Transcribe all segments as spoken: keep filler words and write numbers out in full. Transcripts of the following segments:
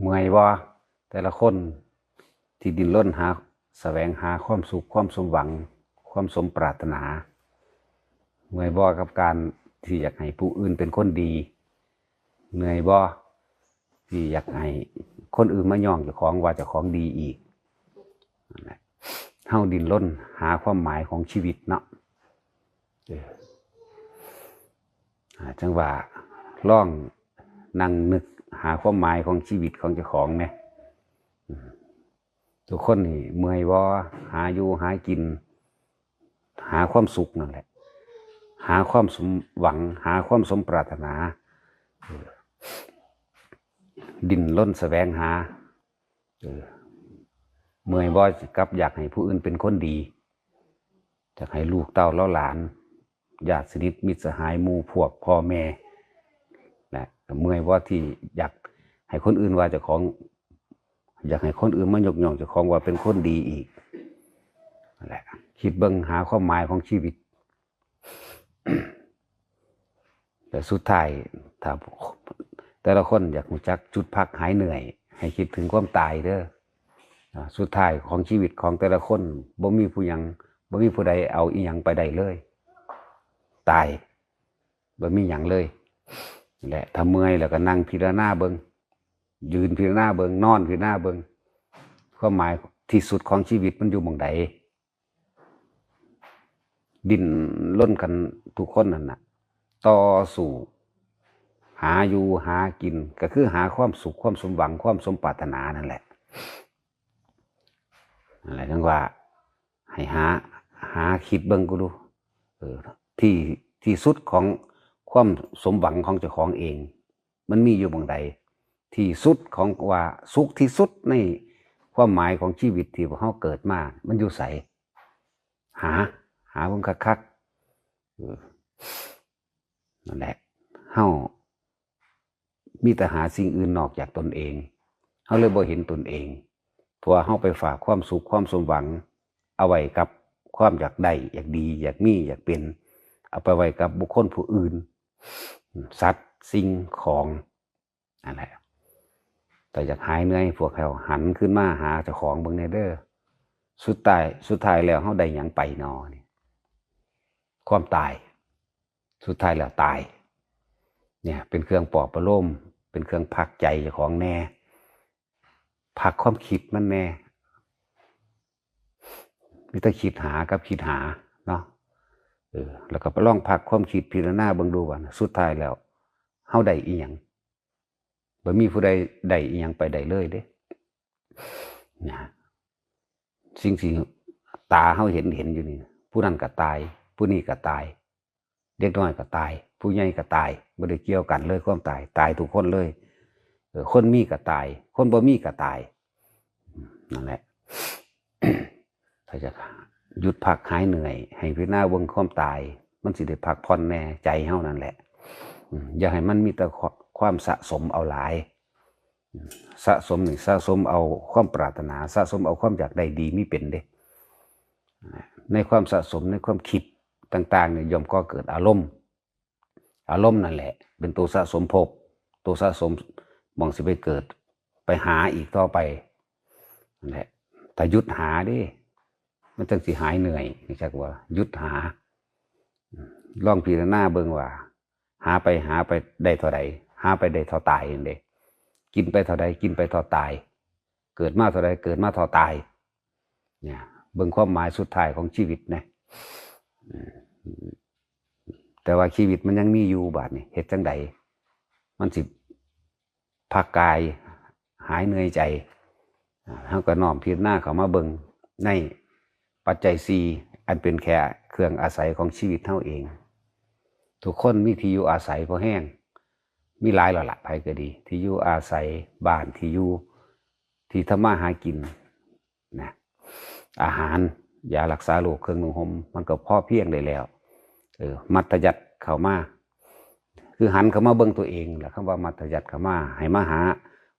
เมื่อยบ่แต่ละคนที่ดิ้นรนหา แสวงหาความสุข ความสมหวัง ความสมปรารถนา เมื่อยบ่กับการที่อยากให้ผู้อื่นเป็นคนดี เมื่อยบ่ที่อยากให้คนอื่นมาย้องเจ้าของว่าเจ้าของดีอีกนั่นแหละเฮาดิ้นรนหาความหมายของชีวิตเนาะ เอออ่าจังว่าลองนั่งนึกหาความหมายของชีวิตของเจ้าของเนี่ยอืมทุกคนนี่เมื่อยบ่หาอยู่หากิน หาความสุขนั่นแหละ หาความสมหวัง หาความสมปรารถนาเออดิ้นรนแสวงหาเออเมื่อยบ่กับอยากให้ผู้อื่นเป็นคนดี อยากให้ลูกเต้าเหล่าหลาน ญาติสนิทมิตรสหายหมู่พวกพ่อแม่นะก็เมื่อยบ่ที่อยากให้คนอื่นว่าเจ้าของ อยากให้คนอื่นมายกย่องเจ้าของว่าเป็นคนดีอีกนั่นแหละ คิดเบิ่งหาความหมายของชีวิต แต่สุดท้ายถ้าแต่ละคนอยากรู้จักจุดพักหายเหนื่อย ให้คิดถึงความตายเด้ออ่าสุดท้ายของชีวิตของแต่ละคนบ่มีผู้หยังบ่มีผู้ใดเอาอีหยังไปได้เลย ตายบ่มีหยังเลยนั่นแหละถ้าเมื่อยแล้วก็นั่งพิจารณาเบิ่งยืนพิจารณาเบิ่งนอนพิจารณาเบิ่งความหมายที่สุดของชีวิตมันอยู่หม่องใด ดิ้นรนกันทุกคนนั่นน่ะ ต่อสู้ หาอยู่หากิน ก็คือหาความสุขความสมหวังความสมปรารถนานั่นแหละ อะไรทั้งว่า ให้หา หาคิดเบิ่งก็ดู เออ ที่ที่สุดของความสมหวังของเจ้าของเอง มันมีอยู่หม่องใด ที่สุดของว่าสุขที่สุดในความหมายของชีวิตที่พวกเฮาเกิดมา มันอยู่ไส หา หาเบิ่งคักๆเออนั่นแหละ เฮามีแต่หาสิ่งอื่นนอกจากตนเอง เฮาเลยบ่เห็นตนเอง เพราะว่าเฮาไปฝากความสุขความสมหวัง เอาไว้กับความอยากได้ อยากดี อยากมี อยากเป็น เอาไปไว้กับบุคคลผู้อื่น สัตว์สิ่งของ นั่นแหละ แต่อยากหายเหนื่อยพวกเขาหันขึ้นมาหาเจ้าของเบิ่งแน่เด้อ สุดท้าย สุดท้ายแล้วเฮาได้หยังไปนอนี่ ความตาย สุดท้ายแล้วตาย เนี่ย เป็นเครื่องปลอบประโลม เป็นเครื่องพักใจเจ้าของแน่ พักความคิดมันแน่ มีแต่คิดหากับคิดหาเนาะ เออ แล้วก็ไปลองพักความคิดพิจารณาเบิ่งดูว่า สุดท้ายแล้ว เฮาได้อีหยัง บ่มีผู้ใดได้อีหยังไปได้เลยเด้ นะ สิ่งที่ตาเฮาเห็น เห็นอยู่นี่ ผู้นั้นก็ตาย ผู้นี้ก็ตาย เด็กน้อยก็ตาย ผู้ใหญ่ก็ตาย บ่ได้เกี่ยวกันเลยความตาย ตายทุกคนเลย เออ คนมีก็ตาย คนบ่มีก็ตาย นั่นแหละ ถ้าจะหยุดพักหายเหนื่อย ให้พิจารณาเบิ่งความตาย มันสิได้พักผ่อนแน่ ใจเฮานั่นแหละ อืม อย่าให้มันมีแต่ความสะสมเอาหลาย อืม สะสมนี่ สะสมเอาความปรารถนา สะสมเอาความอยากได้ดีมีเป็นเด้ ในความสะสม ในความคิดต่างๆนี่ ย่อมก่อเกิดอารมณ์ อารมณ์นั่นแหละ เป็นตัวสะสมภพ ตัวสะสมหม่องสิไปเกิด ไปหาอีกต่อไป นั่นแหละ ถ้าหยุดหาเด้ มันจั่งสิหายเหนื่อย รู้จักบ่ หยุดหา ลองพิจารณาเบิ่งว่า หาไป หาไปได้เท่าใด หาไปได้เท่าตายนั่นเด้ กินไปเท่าใด กินไปเท่าตาย เกิดมาเท่าใด เกิดมาเท่าตาย เนี่ย เบิ่งความหมายสุดท้ายของชีวิตนะ อืม แต่ว่าชีวิตมันยังมีอยู่ บาดนี้ เฮ็ดจั่งใด มันสิพักกาย หายเหนื่อยใจ อ่า เฮาก็น้อมพิจารณาเข้ามาเบิ่งในปัจจัยสี่ อันเป็นแค่เครื่องอาศัยของชีวิตเฮาเอง ทุกคนมีที่อยู่อาศัยพอแฮง มีหลายแล้วล่ะ ไผก็ดี ที่อยู่อาศัย บ้านที่อยู่ ที่ทำมาหากิน นะ อาหาร ยารักษาโรค เครื่องนุ่งห่ม มันก็พอเพียงได้แล้ว เออ มัธยัสถ์เข้ามา คือหันเข้ามาเบิ่งตัวเองแหละ คำว่ามัธยัสถ์เข้ามา ให้มาหา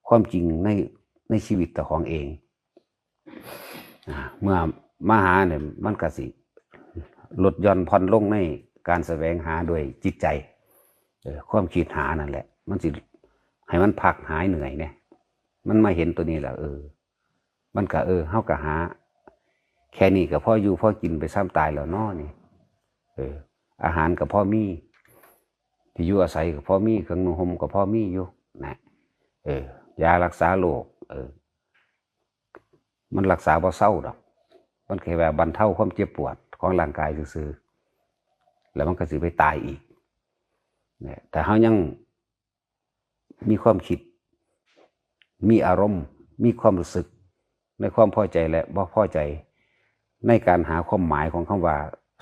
ความจริงใน ในชีวิตเจ้าของเอง อ่า เมื่อมาหาเนี่ย มันก็สิลดหย่อนผ่อนลงในการแสวงหาด้วยจิตใจ เออ ความคิดหานั่นแหละ มันสิให้มันพักหายเหนื่อยเนี่ย มันมาเห็นตัวนี้แหละ เออ มันก็ เออ เฮาก็หา แค่นี้ก็พออยู่พอกินไปซ้ำตายแล้วเนาะนี่ เออ อาหารก็พอมี ที่อยู่อาศัยก็พอมี เครื่องนุ่งห่มก็พอมีอยู่นะ เออ ยารักษาโรค เออ มันรักษาบ่เซาดอก มันแค่ว่าบรรเทาความเจ็บปวดของร่างกายซื่อๆ แล้วมันก็สิไปตายอีก เนี่ย ถ้าเฮายังมีความคิด มีอารมณ์ มีความรู้สึก ในความพอใจและบ่พอใจ ในการหาความหมายของคำว่า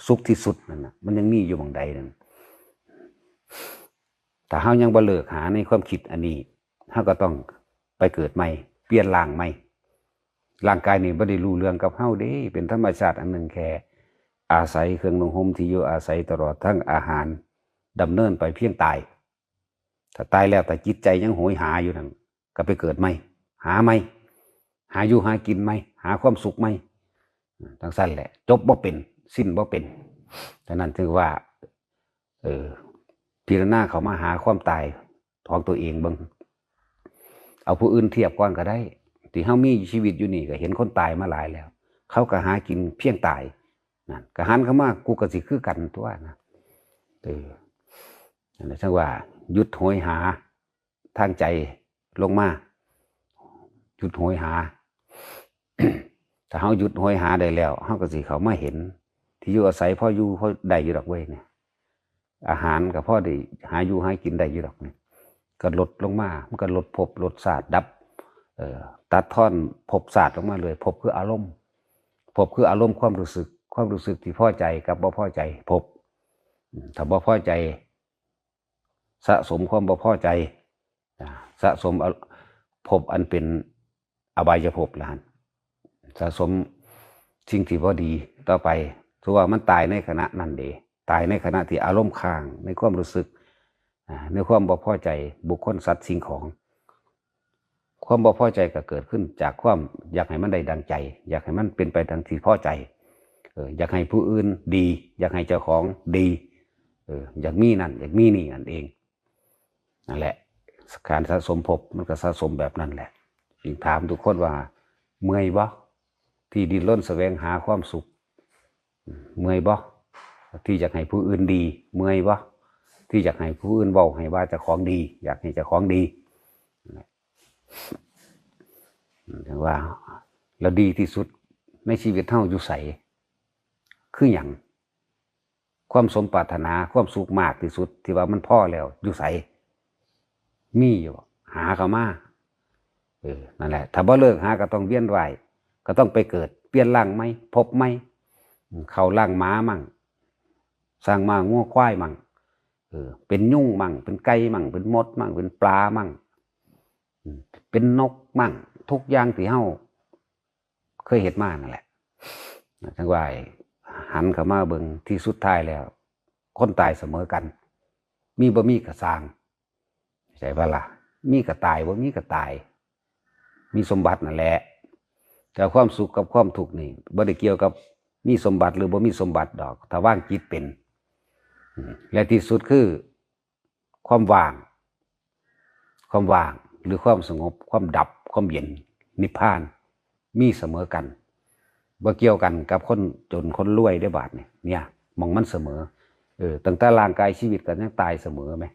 สุขที่สุดนั่นน่ะ มันยังมีอยู่หม่องใดนั่น ถ้าเฮายังบ่เลิกหาในความคิดอันนี้ เฮาก็ต้องไปเกิดใหม่ เปลี่ยนร่างใหม่ ร่างกายนี่บ่ได้รู้เรื่องกับเฮาเด้ เป็นธรรมชาติอันหนึ่ง แค่อาศัยเครื่องนุ่งห่มที่อยู่อาศัย ตลอดทั้งอาหาร ดำเนินไปเพียงตาย ถ้าตายแล้ว ถ้าจิตใจยังโหยหาอยู่นั่น ก็ไปเกิดใหม่ หาใหม่ หาอยู่หากินใหม่ หาความสุขใหม่ จั่งซั้นแหละ จบบ่เป็น สิ้นบ่เป็น ฉะนั้นถือว่า เออ พิจารณาเข้ามาหาความตายของตัวเองเบิ่ง เอาผู้อื่นเทียบก่อนก็ได้ ที่เฮามีชีวิตอยู่นี่ก็เห็นคนตายมาหลายแล้ว เขาก็หากินเพียงตาย นั่น ก็หันเข้ามา กูก็สิคือกันตัวนะ เออ นั่นแหละ จั่งว่าหยุดโหยหาทางใจลงมา หยุดโหยหา ถ้าเฮาหยุดโหยหาได้แล้ว เฮาก็สิเข้ามาเห็น ที่อยู่อาศัยพออยู่พอได้อยู่ดอกเว้ยเนี่ย อาหารก็พอได้หาอยู่หากินได้อยู่ดอกเนี่ย ก็ลดลงมา มันก็ลดภพลดชาติ ดับ เอ่อ ตัดทอนภพชาติลงมาเลย ภพคืออารมณ์ ภพคืออารมณ์ความรู้สึก ความรู้สึกที่พอใจกับบ่พอใจ ภพ อืม ถ้าบ่พอใจ สะสมความบ่พอใจ อ่า สะสมเอา ภพอันเป็นอบายภพละหั่น สะสมสิ่งที่บ่ดีต่อไป ถือว่ามันตายในขณะนั้นเด้ ตายในขณะที่อารมณ์ค้างในความรู้สึก อ่า ในความบ่พอใจบุคคลสัตว์สิ่งของ ความบ่พอใจก็เกิดขึ้นจากความอยากให้มันได้ดังใจ อยากให้มันเป็นไปดังที่พอใจ เออ อยากให้ผู้อื่นดี อยากให้เจ้าของดี เออ อยากมีนั่น อยากมีนี่นั่นเอง นั่นแหละ การสะสมภพมันก็สะสมแบบนั้นแหละ จึงถามทุกคนว่า เมื่อยบ่ ที่ดิ้นรนแสวงหาความสุข เมื่อยบ่ ที่อยากให้ผู้อื่นดี เมื่อยบ่ ที่อยากให้ผู้อื่นเว้าให้ว่าเจ้าของดี อยากให้เจ้าของดี จั่งว่า แล้วดีที่สุดในชีวิตเฮาอยู่ไส คือหยัง ความสมปรารถนา ความสุขมากที่สุดที่ว่ามันพอแล้วอยู่ไส มีอยู่บ่ หาเข้ามา เออ นั่นแหละ ถ้าบ่เลิกหาก็ต้องเวียนว่าย ก็ต้องไปเกิด เปลี่ยนร่างใหม่ ภพใหม่ เข้าร่างหมามั่ง สร้างหมางัวควายมั่ง เออ เป็นยุงมั่ง เป็นไก่มั่ง เป็นมดมั่ง เป็นปลามั่ง อืม เป็นนกมั่ง ทุกอย่างที่เฮาเคยเฮ็ดมานั่นแหละ จั่งว่าหันเข้ามาเบิ่ง ที่สุดท้ายแล้ว คนตายเสมอกัน มีบ่มีก็ซ่าง ใช่ปะล่ะ มีก็ตาย บ่มีก็ตาย มีสมบัตินั่นแหละ แต่ความสุขกับความทุกข์นี่บ่ได้เกี่ยวกับมีสมบัติหรือบ่มีสมบัติดอก ถ้าวางจิตเป็น อืม และที่สุดคือ ความว่าง ความว่างหรือความสงบ ความดับ ความเย็น นิพพาน มีเสมอกัน บ่เกี่ยวกันกับคนจนคนรวยเด้อบาดนี่ เนี่ย หม่องมันเสมอ เออ ตั้งแต่ร่างกายชีวิตก็ยังตายเสมอแหม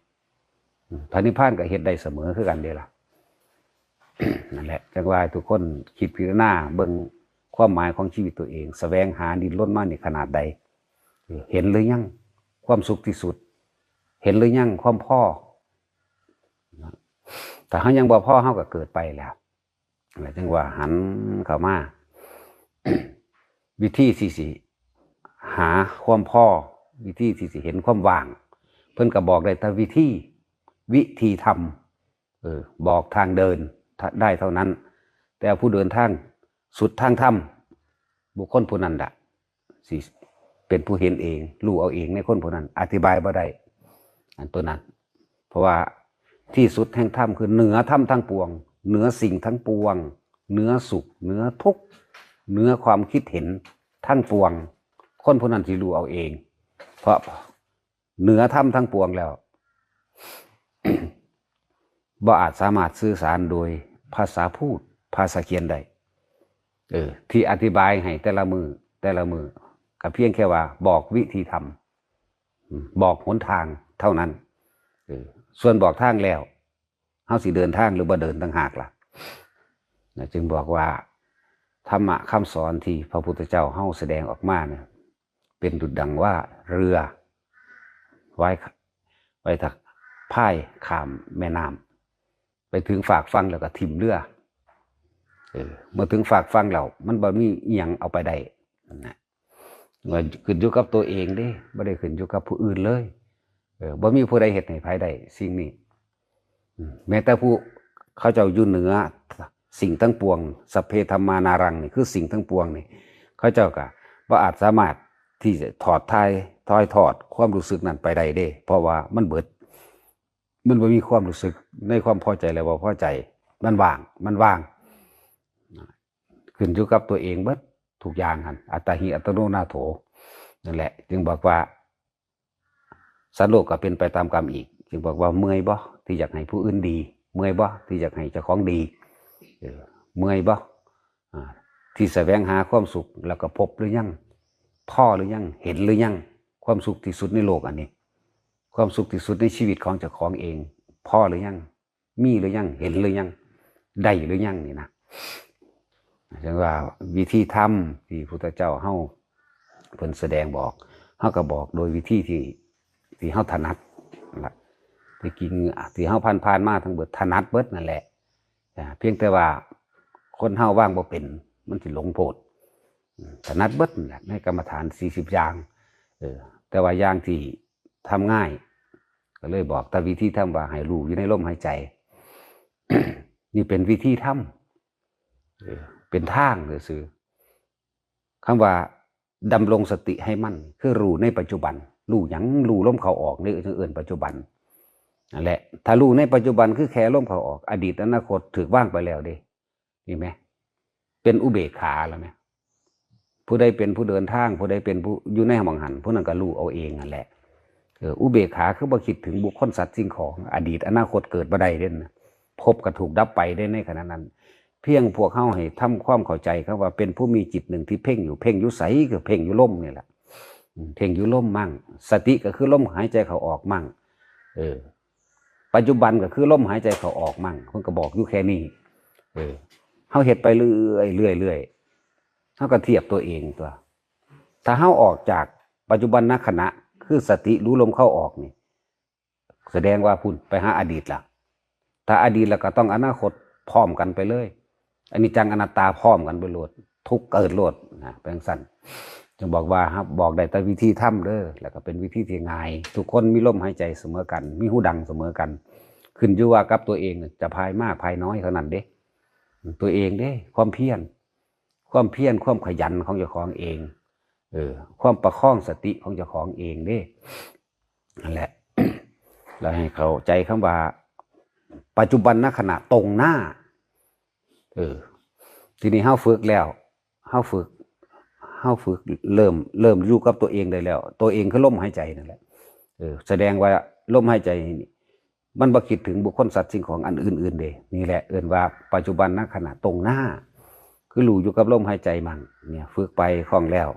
อืม พระนิพพานก็เฮ็ดได้เสมอคือกันเด้ล่ะ นั่นแหละ จั่งว่าทุกคนคิดพิจารณาเบิ่งความหมายของชีวิตตัวเอง แสวงหาดิ้นรนมานี่ขนาดใด เออ เห็นหรือยัง ความสุขที่สุด เห็นหรือยัง ความพอ ถ้าเฮายังบ่พอ เฮาก็เกิดไปแล้ว แล้วจั่งว่าหันเข้ามา วิธีที่สิหาความพอ วิธีที่สิเห็นความว่าง เพิ่นก็บอกได้แต่วิธี วิธีธรรม เออ บอกทางเดินได้เท่านั้น แต่ผู้เดินทางสุดทางธรรม บุคคลผู้นั้นละสิเป็นผู้เห็นเอง รู้เอาเองในคนผู้นั้น อธิบายบ่ได้ อันตัวนั้น เพราะว่าที่สุดแห่งธรรมคือเหนือธรรมทั้งปวง เหนือสิ่งทั้งปวง เหนือสุข เหนือทุกข์ เหนือความคิดเห็นทั้งปวง คนผู้นั้นสิรู้เอาเอง เพราะเหนือธรรมทั้งปวงแล้ว บ่อาจสามารถสื่อสารโดย ภาษาพูด ภาษาเขียนได้ เออ ที่อธิบายให้แต่ละมือ แต่ละมือ ก็เพียงแค่ว่าบอกวิธีทำ อืม บอกหนทางเท่านั้น เออ ส่วนบอกทางแล้ว เฮาสิเดินทางหรือบ่เดินต่างหากล่ะ นะ จึงบอกว่า ธรรมะคำสอนที่พระพุทธเจ้าเฮาแสดงออกมาเนี่ย เป็นดุจดังว่าเรือ ไว้ ไว้ถ้าพายข้ามแม่น้ำ ไปถึงฟากฝั่งแล้วก็ถิ่มเรือ เออ เมื่อถึงฟากฝั่งแล้ว มันบ่มีอิหยังเอาไปได้ นั่นนะ ว่าขึ้นอยู่กับตัวเองเด้ บ่ได้ขึ้นอยู่กับผู้อื่นเลย เออ บ่มีผู้ใดเฮ็ดให้ไผได้สิ่งนี้ อืม แม้แต่ผู้เขาเจ้าอยู่เหนือสิ่งทั้งปวง สัพเพธัมมานารังนี่ คือสิ่งทั้งปวงนี่ เขาเจ้าก็บ่อาจสามารถที่จะถอดถ่าย ถ่ายทอดความรู้สึกนั้นไปได้เด้ เพราะว่ามันเบิด มันบ่มีความรู้สึกในความพอใจและบ่พอใจ มันว่าง มันว่าง ขึ้นอยู่กับตัวเองเบิดทุกอย่างหั่น อัตตาหิอัตโนนาโถ นั่นแหละ จึงบอกว่า สัตว์โลกก็เป็นไปตามกรรมอีก จึงบอกว่าเมื่อยบ่ที่อยากให้ผู้อื่นดี เมื่อยบ่ที่อยากให้เจ้าของดี เออ เมื่อยบ่ อ่า ที่แสวงหาความสุขแล้วก็พบหรือยัง พอหรือยัง เห็นหรือยัง ความสุขที่สุดในโลกอันนี้ ความสุขที่สุดในชีวิตของเจ้าของเอง พอหรือยัง มีหรือยัง เห็นหรือยัง ได้หรือยังนี่นะ จั่งว่าวิธีธรรมที่พุทธเจ้าเฮาเพิ่นแสดงบอก เฮาก็บอกโดยวิธีที่ ที่เฮาถนัดล่ะ ที่จริงที่เฮาผ่านๆมาทั้งเบิดถนัดเบิดนั่นแหละ อ่า เพียงแต่ว่าคนเฮาวางบ่เป็น มันสิหลงโพด อืม ถนัดเบิดนั่นแหละ ในกรรมฐานสี่สิบอย่าง เออ แต่ว่าอย่างที่ทำง่าย ก็เลยบอกแต่วิธีทำว่าให้รู้อยู่ในลมหายใจ นี่เป็นวิธีทำ เออ เป็นทางซื่อๆ คำว่าดำรงสติให้มั่น คือรู้ในปัจจุบัน รู้หยัง รู้ลมเข้าออก นี่เอิ้นปัจจุบัน นั่นแหละ ถ้ารู้ในปัจจุบันคือแค่ลมเข้าออก อดีตอนาคตถืกวางไปแล้วเด้ นี่แหม เป็นอุเบกขาแล้วแหม ผู้ใดเป็นผู้เดินทาง ผู้ใดเป็นผู้อยู่ในหม่องหั้น ผู้นั้นก็รู้เอาเองนั่นแหละ เออ อุเบกขาคือบ่คิดถึงบุคคลสัตว์สิ่งของ อดีตอนาคตเกิดบ่ได้เด้นะ ภพก็ถูกดับไปเด้ในขณะนั้น เพียงพวกเฮาให้ทำความเข้าใจคำว่าเป็นผู้มีจิตหนึ่งที่เพ่งอยู่ เพ่งอยู่ไสก็เพ่งอยู่ลมนี่แหละ อืม เพ่งอยู่ลมมั่ง สติก็คือลมหายใจเข้าออกมั่ง เออ ปัจจุบันก็คือลมหายใจเข้าออกมั่ง เพิ่นก็บอกอยู่แค่นี้ เออ เฮาเฮ็ดไปเรื่อยๆ เรื่อยๆ เฮาก็เทียบตัวเองตัว ถ้าเฮาออกจากปัจจุบันนขณะ คือสติรู้ลมเข้าออกนี่ แสดงว่าพุ้นไปหาอดีตละ ถ้าอดีตแล้วก็ต้องอนาคตพร้อมกันไปเลย อนิจจังอนัตตาพร้อมกันไปโลด ทุกข์เกิดโลดนะ เป็นจั่งซั้น จึงบอกว่าครับ บอกได้แต่วิธีทำเด้อ แล้วก็เป็นวิธีที่ง่าย ทุกคนมีลมหายใจเสมอกัน มีฮูดังเสมอกัน ขึ้นอยู่ว่ากับตัวเองจะพายมากพายน้อยเท่านั้นเด้ ตัวเองเด้ ความเพียร ความเพียร ความขยันของเจ้าของเอง เออ ความประคองสติของเจ้าของเองเด้ นั่นแหละ แล้วให้เข้าใจคำว่า ปัจจุบันนขณะตรงหน้า เออ ทีนี้เฮาฝึกแล้ว เฮาฝึก เฮาฝึก เริ่ม เริ่มอยู่กับตัวเองได้แล้ว ตัวเองคือลมหายใจนั่นแหละ เออ แสดงว่าลมหายใจนี่ มันบ่คิดถึงบุคคลสัตว์สิ่งของอันอื่นๆเด้ นี่แหละเอิ้นว่าปัจจุบันนขณะตรงหน้า คือรู้อยู่กับลมหายใจมั่ง เนี่ย ฝึกไปคล่องแล้ว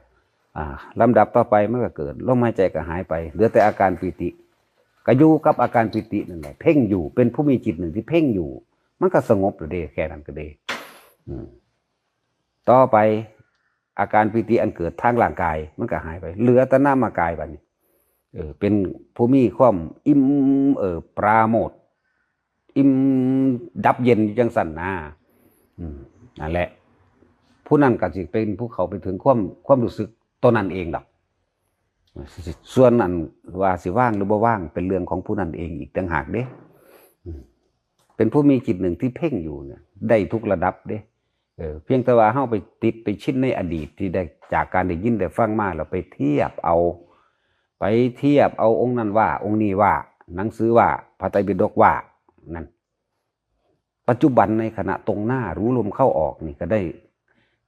อ่า ลำดับต่อไปมันก็เกิด ลมหายใจก็หายไป เหลือแต่อาการปีติ ก็อยู่กับอาการปีตินั่นแหละ เพ่งอยู่ เป็นผู้มีจิตหนึ่งที่เพ่งอยู่ มันก็สงบแล้วเด้ แค่นั้นก็เด้ อืม ต่อไป อาการปีติอันเกิดทางร่างกาย มันก็หายไป เหลือแต่นามกายบัดนี้ เออ เป็นผู้มีความอิ่ม เออ ปราโมทย์ อิ่มดับเย็นอยู่จั่งซั้นนะ อืม นั่นแหละ ผู้นั้นก็สิเป็นผู้เข้าไปถึงความ ความรู้สึกตัวนั้นเองดอก ส่วนอันว่าสิว่างหรือบ่ว่าง เป็นเรื่องของผู้นั้นเองอีกต่างหากเด้ อืม เป็นผู้มีจิตหนึ่งที่เพ่งอยู่เนี่ย ได้ทุกระดับเด้ เออ เพียงแต่ว่าเฮาไปติดไปชินในอดีตที่ได้จากการได้ยินได้ฟังมา แล้วไปเทียบเอา ไปเทียบเอาองค์นั้นว่า องค์นี้ว่า หนังสือว่า พระไตรปิฎกว่า นั่น ปัจจุบันในขณะตรงหน้ารู้ลมเข้าออกนี่ก็ได้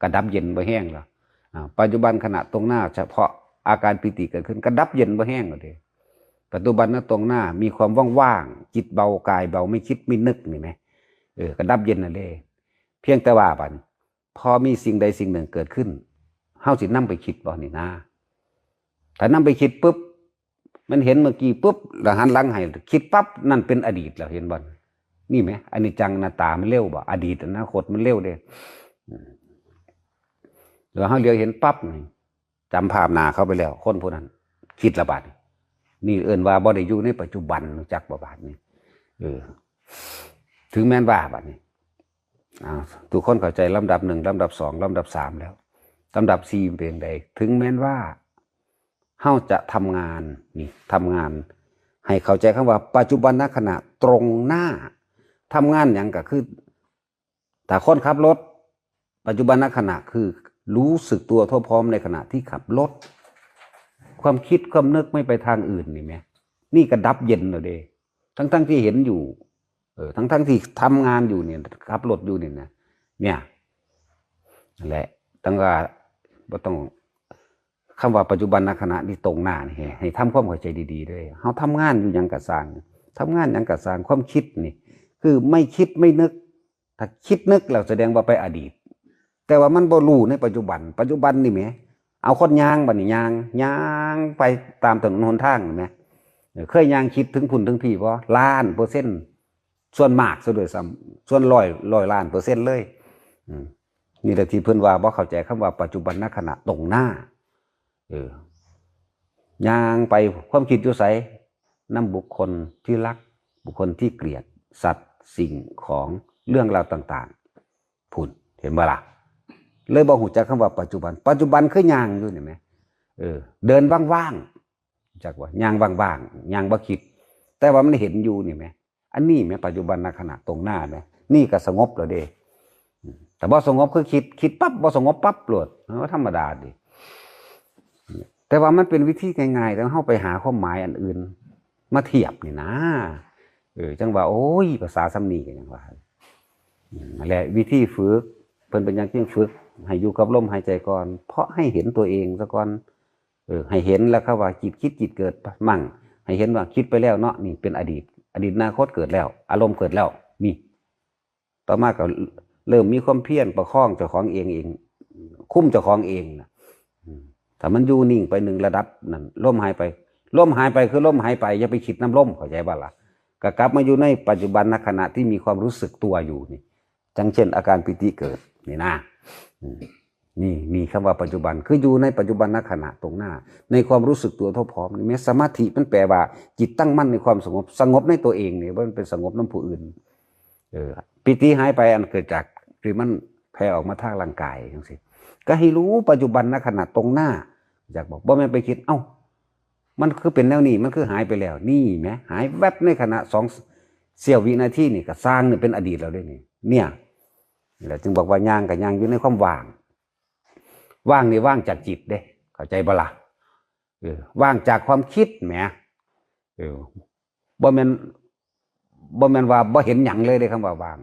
กระดับเย็นบ่แห้งแล้ว อ่า ปัจจุบันขณะตรงหน้าเฉพาะอาการปีติเกิดขึ้น กระดับเย็นบ่แห้งแล้วเด้ ปัจจุบันนะตรงหน้ามีความว่างๆ จิตเบากายเบา ไม่คิดไม่นึกนี่ไหม เออ ก็ดับเย็นนั่นเด้ เพียงแต่ว่าบัดนี้ พอมีสิ่งใดสิ่งหนึ่งเกิดขึ้น เฮาสินำไปคิดบ่นี่นะ ถ้านำไปคิดปุ๊บ มันเห็นเมื่อกี้ปุ๊บ แล้วหันหลังให้ คิดปั๊บ นั่นเป็นอดีตแล้ว เห็นบ่ นี่ไหม อนิจจังอนัตตามันเร็วบ่ อดีตอนาคตมันเร็วเด้ อืม แล้วเฮาเหลียวเห็นปั๊บนี่ จำภาพหน้าเขาไปแล้ว คนผู้นั้น คิดละบาดนี่ นี่เอิ้นว่าบ่ได้อยู่ในปัจจุบัน รู้จักบ่บาดนี่ เออ ถึงแม้นว่าบาดนี่ อ้าว ทุกคนเข้าใจลำดับหนึ่ง ลำดับสอง ลำดับสามแล้ว ลำดับสี่เป็นจั่งใด ถึงแม้นว่าเฮาจะทำงาน นี่ ทำงาน ให้เข้าใจคำว่าปัจจุบันขณะตรงหน้า ทำงานหยังก็คือ ถ้าคนขับรถ ปัจจุบันขณะคือรู้สึกตัวทั่วพร้อมในขณะที่ขับรถ ความคิดความนึกไม่ไปทางอื่นนี่ไหม นี่ก็ดับเย็นแล้วเด้ ทั้งๆที่เห็นอยู่ เออ ทั้งๆที่ทำงานอยู่เนี่ย ขับรถอยู่เนี่ยนะ เนี่ย นั่นแหละ ตั้งว่าบ่ต้อง คำว่าปัจจุบันขณะนี่ตรงหน้านี่ ให้ ให้ทำความเข้าใจดีๆเด้อ เฮาทำงานอยู่หยังก็ซ่าง ทำงานหยังก็ซ่าง ความคิดนี่ คือไม่คิดไม่นึก ถ้าคิดนึกแล้วแสดงว่าไปอดีต แต่ว่ามันบ่รู้ในปัจจุบัน ปัจจุบันนี่แหม เอาคนย่างบัดนี้ย่าง ย่างไปตามถนนหนทางนี่แหม เออ เคยย่างคิดถึงพุ้นถึงพี้บ่ ล้านเปอร์เซ็นต์ ส่วนมากซะด้วยซ้ำ ส่วนร้อย ร้อยล้านเปอร์เซ็นต์เลย อืม นี่แหละที่เพิ่นว่าบ่เข้าใจคำว่าปัจจุบันขณะตรงหน้า เออ ย่างไป ความคิดอยู่ไส นำบุคคลที่รัก บุคคลที่เกลียด สัตว์ สิ่งของ เรื่องราวต่างๆ พุ้น เห็นบ่ล่ะ เลยบ่ฮู้จักคำว่าปัจจุบัน ปัจจุบันคือย่างอยู่นี่แหม เออ เดินว่างๆ จักว่าย่างว่างๆ ย่างบ่คิด แต่ว่ามันเห็นอยู่นี่แหม อันนี้แหม ปัจจุบันขณะตรงหน้าแหม นี่ก็สงบแล้วเด้ อืม แต่บ่สงบคือคิด คิดปั๊บบ่สงบปั๊บโลด เออ ธรรมดาเด้ แต่ว่ามันเป็นวิธีง่ายๆ แล้วเฮาไปหาความหมายอันอื่นมาเทียบนี่นะ เออ จั่งว่า โอ้ย ภาษาส่ำนี้ก็ยังว่า อืม นั่นแหละ วิธีฝึก เพิ่นเป็นหยังจึงฝึก ให้อยู่กับลมหายใจก่อน เพราะให้เห็นตัวเองซะก่อน เออ ให้เห็นแล้วครับว่าจิตคิดจิตเกิดมั่ง ให้เห็นว่าคิดไปแล้วเนาะ นี่เป็นอดีต อดีตอนาคตเกิดแล้ว อารมณ์เกิดแล้ว นี่ ต่อมาก็เริ่มมีความเพียรประคองเจ้าของเองเอง คุมเจ้าของเองนะ อืม ถ้ามันอยู่นิ่งไปหนึ่งระดับนั่น ลมหายไป ลมหายไปคือลมหายไป อย่าไปคิดนำลม เข้าใจบ่ล่ะ ก็กลับมาอยู่ในปัจจุบันขณะที่มีความรู้สึกตัวอยู่นี่ จั่งเช่นอาการปีติเกิดนี่นะ อืม นี่ นี่คำว่าปัจจุบัน คืออยู่ในปัจจุบันขณะตรงหน้า ในความรู้สึกตัวทั่วพร้อมนี่แหม สมาธิมันแปลว่าจิตตั้งมั่นในความสงบ สงบในตัวเองนี่ บ่แม่นไปสงบนำผู้อื่น เออ ปีติหายไปอันเกิดจากที่มันแผ่ออกมาทางร่างกายจั่งซี้ ก็ให้รู้ปัจจุบันขณะตรงหน้า อยากบอก บ่แม่นไปคิด เอ้า มันคือเป็นแนวนี้ มันคือหายไปแล้ว นี่แหม หายแวบในขณะสองเสี้ยววินาทีนี่ก็ซ่างนี่เป็นอดีตแล้วเด้นี่ เนี่ย นี่แหละจึงบอกว่าย่างก็ย่างอยู่ในความว่าง ว่างนี่ว่างจากจิตเด้ เข้าใจบ่ล่ะ เออ ว่างจากความคิดแหม เออ บ่แม่น บ่แม่นว่าบ่เห็นหยังเลยเด้ คำว่าว่าง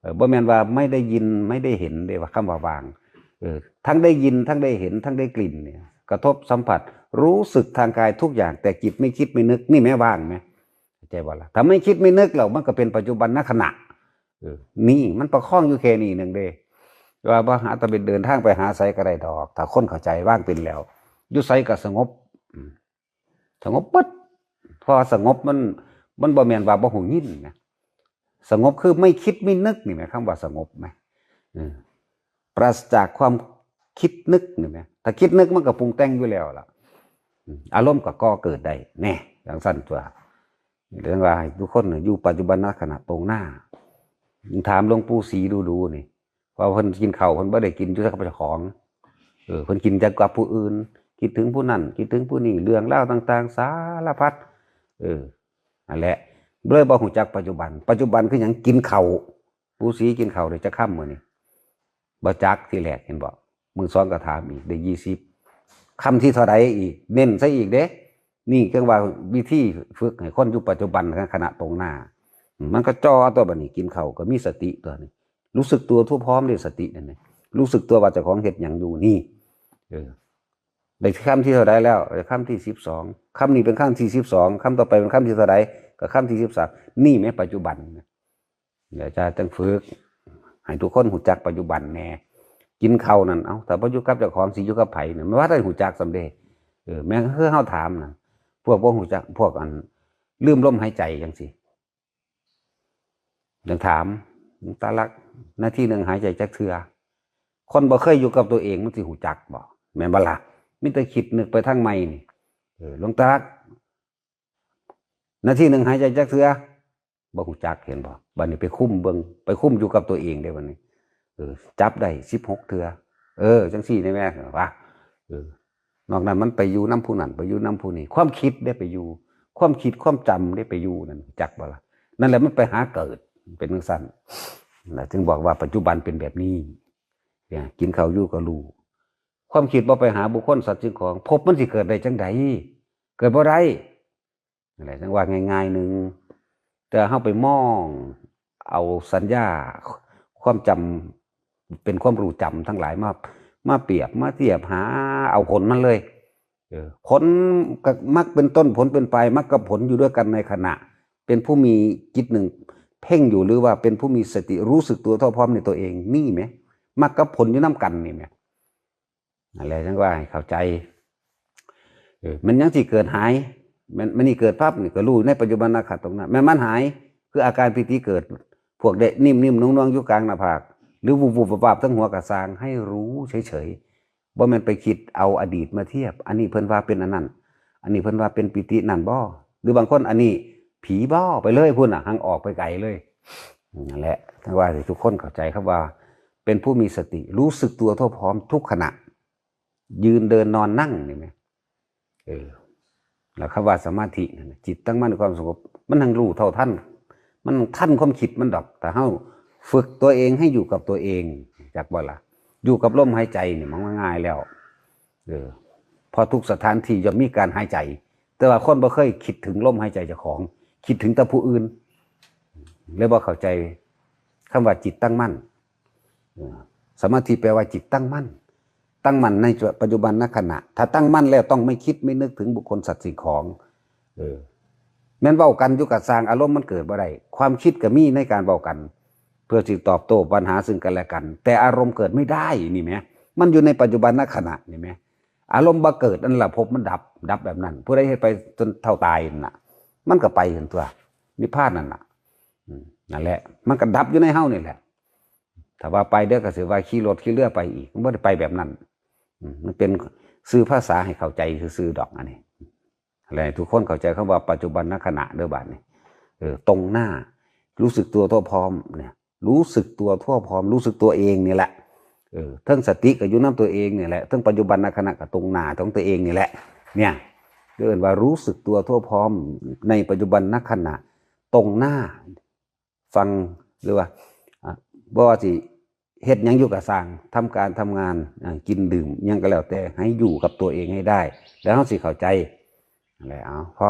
เออ บ่แม่นว่าไม่ได้ยินไม่ได้เห็นเด้ ว่าคำว่าว่าง เออ ทั้งได้ยินทั้งได้เห็นทั้งได้กลิ่นเนี่ย กระทบสัมผัส รู้สึกทางกายทุกอย่าง แต่จิตไม่คิดไม่นึก นี่แหมว่างแหม เข้าใจบ่ล่ะ ถ้าไม่คิดไม่นึกแล้ว มันก็เป็นปัจจุบันขณะ เออ นี่มันประคองอยู่แค่นี้หนึ่งเด้ ว่าบ่หาตะเบ็ดเดินทางไปหาไสก็ได้ดอก ถ้าคนเข้าใจว่างเป็นแล้ว อยู่ไสก็สงบ อืม สงบปึ๊ด เพราะว่าสงบมัน มันบ่แม่นว่าบ่ฮู้ยินนะ สงบคือไม่คิดไม่นึกนี่แหม คำว่าสงบแหม เออ ปราศจากความคิดนึกนี่แหม ถ้าคิดนึกมันก็ปรุงแต่งอยู่แล้วล่ะ อืม อารมณ์ก็ก่อเกิดได้ แน่ จั่งซั่นตั๊ว เรื่องว่าให้ทุกคนน่ะอยู่ปัจจุบันขณะตรงหน้า ถามหลวงปู่ศรีดูๆ นี่ ว่าเพิ่นกินข้าว เพิ่นบ่ได้กินอยู่กับเจ้าของ เออ เพิ่นกินแต่กับผู้อื่น คิดถึงผู้นั้น คิดถึงผู้นี้ เรื่องราวต่างๆ สารพัด เออ นั่นแหละ เลยบ่ฮู้จักปัจจุบัน ปัจจุบันคือหยัง กินข้าว ปู่ศรีกินข้าวได้จักคำมื้อนี้ บ่จักทีแรก เห็นบ่ มื้อสองก็ถามอีก ได้ยี่สิบ คำที่เท่าใดอีก เน้นซะอีกเด้ นี่จั่งว่าวิธีฝึกให้คนอยู่ปัจจุบันขณะตรงหน้า มันก็จ่อเอาตั๊ว บัดนี้กินข้าวก็มีสติตั๊วนี่ รู้สึกตัวทั่วพร้อมด้วยสตินั่นเอง รู้สึกตัวว่าเจ้าของเฮ็ดหยังอยู่นี่ เออ ได้คำที่เท่าใดแล้ว ได้คำที่สิบสอง คำนี้เป็นคำที่สิบสอง คำต่อไปเป็นคำที่เท่าใด ก็คำที่สิบสาม นี่แหมปัจจุบันนะ เดี๋ยวจะจังฝึก ให้ทุกคนรู้จักปัจจุบันแหน่ กินข้าวนั่น เอ้า ถ้าบ่อยู่กับเจ้าของ สิอยู่กับไผเนี่ย มันว่าได้รู้จักส่ำเด้ เออ แม่นคือเฮาถามนั่น พวกบ่รู้จัก พวกอัน ลืมลมหายใจจังซี่ จังถาม หลวงตาลัก นาทีหนึ่งหายใจจักเทื่อ คนบ่เคยอยู่กับตัวเอง มันสิรู้จักบ่ แม่นบ่ล่ะ มีแต่คิดนึกไปทางใหม่นี่ เออ หลวงตาลัก นาทีหนึ่งหายใจจักเทื่อ บ่รู้จัก เห็นบ่ บัดนี้ไปคุมเบิ่ง ไปคุมอยู่กับตัวเองเด้บัดนี้ เออ จับได้สิบหกเทื่อ เออ จังซี่ได้แม่ ว่า เออ นอกนั้นมันไปอยู่นำผู้นั้น ไปอยู่นำผู้นี้ ความคิดได้ไปอยู่ ความคิดความจำได้ไปอยู่นั่น จักบ่ล่ะ นั่นแหละมันไปหาเกิด เป็นจังซั่น นั่นแหละจึงบอกว่าปัจจุบันเป็นแบบนี้ เนี่ย กินข้าวอยู่ก็รู้ ความคิดบ่ไปหาบุคคลสัตว์สิ่งของ ภพมันสิเกิดได้จังใด เกิดบ่ได้ นั่นแหละ จังว่าง่ายๆหนึ่ง แต่เฮาไปมองเอาสัญญา ความจำ เป็นความรู้จำทั้งหลายมา มาเปรียบ มาเทียบ หาเอาผลมันเลย เออ ผลก็มรรคเป็นต้น ผลเป็นปลาย มรรคกับผลอยู่ด้วยกันในขณะ เป็นผู้มีจิตหนึ่งเพ่งอยู่ หรือว่าเป็นผู้มีสติรู้สึกตัวทั่วพร้อมในตัวเอง นี่แหม มรรคกับผลอยู่นำกันนี่แหม นั่นแหละ จังว่าให้เข้าใจ เออ มันยังสิเกิดหาย มัน มันนี่เกิดปั๊บนี่ก็รู้ในปัจจุบันขณะตรงนั้น แม่นมันหาย คืออาการปีติเกิด พวกได้นิ่มๆนวลๆอยู่กลางหน้าผาก หรือวุบๆวาบๆทั้งหัวก็ซ่าง ให้รู้เฉยๆ บ่แม่นไปคิดเอาอดีตมาเทียบ อันนี้เพิ่นว่าเป็นอันนั้น อันนี้เพิ่นว่าเป็นปีตินั่นบ่ หรือบางคนอันนี้ผีบ่ ไปเลยพุ้นน่ะ หังออกไปไกลเลย นั่นแหละ จังว่าให้ทุกคนเข้าใจครับว่า เป็นผู้มีสติ รู้สึกตัวทั่วพร้อมทุกขณะ ยืนเดินนอนนั่งนี่แหม เออ แล้วคำว่าสมาธินั่นน่ะ จิตตั้งมั่นในความสงบ มันหังรู้เท่าทัน มันทันความคิดมันดอก แต่เฮาฝึกตัวเองให้อยู่กับตัวเอง จักบ่ล่ะ อยู่กับลมหายใจนี่มันง่ายแล้ว เออ เพราะทุกสถานที่ย่อมมีการหายใจ แต่ว่าคนบ่เคยคิดถึงลมหายใจเจ้าของ คิดถึงแต่ผู้อื่น เลยบ่เข้าใจคำว่าจิตตั้งมั่น เออ สมาธิแปลว่าจิตตั้งมั่น ตั้งมั่นในปัจจุบันขณะ ถ้าตั้งมั่นแล้วต้องไม่คิดไม่นึกถึงบุคคลสัตว์สิ่งของ เออ แม่นเว้ากันอยู่ก็ซ่าง อารมณ์มันเกิดบ่ได้ ความคิดก็มีในการเว้ากัน เพื่อสิตอบโต้ปัญหาซึ่งกันและกัน แต่อารมณ์เกิดไม่ได้นี่แหม มันอยู่ในปัจจุบันขณะนี่แหม อารมณ์บ่เกิด นั่นล่ะภพมันดับ ดับแบบนั้น ผู้ใดเฮ็ดไปจนเฒ่าตายนั่นน่ะ มันก็ไปเห็นตัว นิพพานนั่นน่ะ อืม นั่นแหละ มันก็ดับอยู่ในเฮานี่แหละ ถ้าว่าไปเด้อก็สิว่าขี่รถขี่เรือไปอีก มันบ่ได้ไปแบบนั้น อืม มันเป็นสื่อภาษาให้เข้าใจซื่อๆดอกอันนี้ อะไร ทุกคนเข้าใจคำว่าปัจจุบันขณะเด้อบัดนี้ เออ ตรงหน้า รู้สึกตัวทั่วพร้อมเนี่ย รู้สึกตัวทั่วพร้อม รู้สึกตัวเองนี่แหละ เออ เทิงสติก็อยู่นำตัวเองนี่แหละ เทิงปัจจุบันขณะก็ตรงหน้าของตัวเองนี่แหละ เนี่ย เรียกว่ารู้สึกตัวทั่วพร้อมในปัจจุบันขณะ ตรงหน้า ฟัง หรือว่า อ่ะ บ่ว่าสิเฮ็ดหยังอยู่ก็ซ่าง ทำการทำงาน อ่ะ กินดื่มหยังก็แล้วแต่ ให้อยู่กับตัวเองให้ได้ แล้วเฮาสิเข้าใจ นั่นแหละ เอา พอ